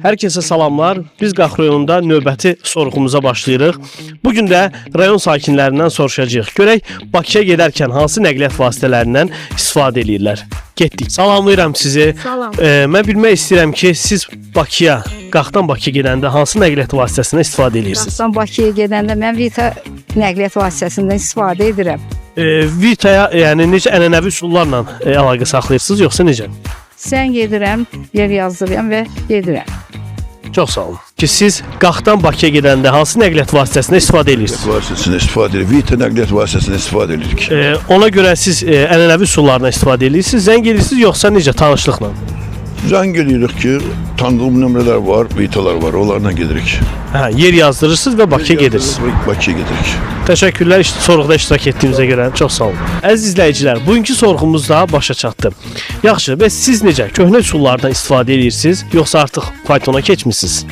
Hər kəsə salamlar. Biz Qax rayonunda növbəti sorğumuza başlayırıq. Bu gün də rayon sakinlərindən soruşacağıq. Görək Bakıya gedərkən hansı nəqliyyat vasitələrindən istifadə eləyirlər. Getdik. Salamlayıram sizi. Salam. Mən bilmək istəyirəm ki, siz Bakıya, Qaxdan Bakıya gedəndə hansı nəqliyyat vasitəsindən istifadə eləyirsiniz? Qaxdan Bakıya gedəndə mən Vita nəqliyyat vasitəsindən istifadə edirəm. Vitaya, yəni necə ənənəvi üsullarla əlaqə saxlayırsınız, yoxsa necə? Zəng edirəm, yer yazdırıram və gedirəm. Çox sağ olun. Ki siz Qaxdan Bakıya gedəndə hansı nəqliyyat vasitəsindən istifadə eləyirsiniz? Vasitəsindən istifadə edirik. Vita nəqliyyat vasitəsindən istifadə edirik. Ona görə siz ənənəvi üsullardan istifadə edirsiniz, zəng edirsiniz yoxsa necə tanışlıqla? Zəng edirik ki, tanıdığım nömrələr var, Vitalar var, onlarla gedirik. Hə, yer yazdırırsınız və Bakıya gedirsiniz. Bakıya gedirik. Təşəkkürlər sorğuda iştirak etdiyinizə görə. Çox sağ olun. Əziz izləyicilər, bugünkü sorğumuz da başa çatdı. Yaxşı, bəs siz necə köhnə üsullardan istifadə edirsiniz, yoxsa artıq faytona keçmisiniz?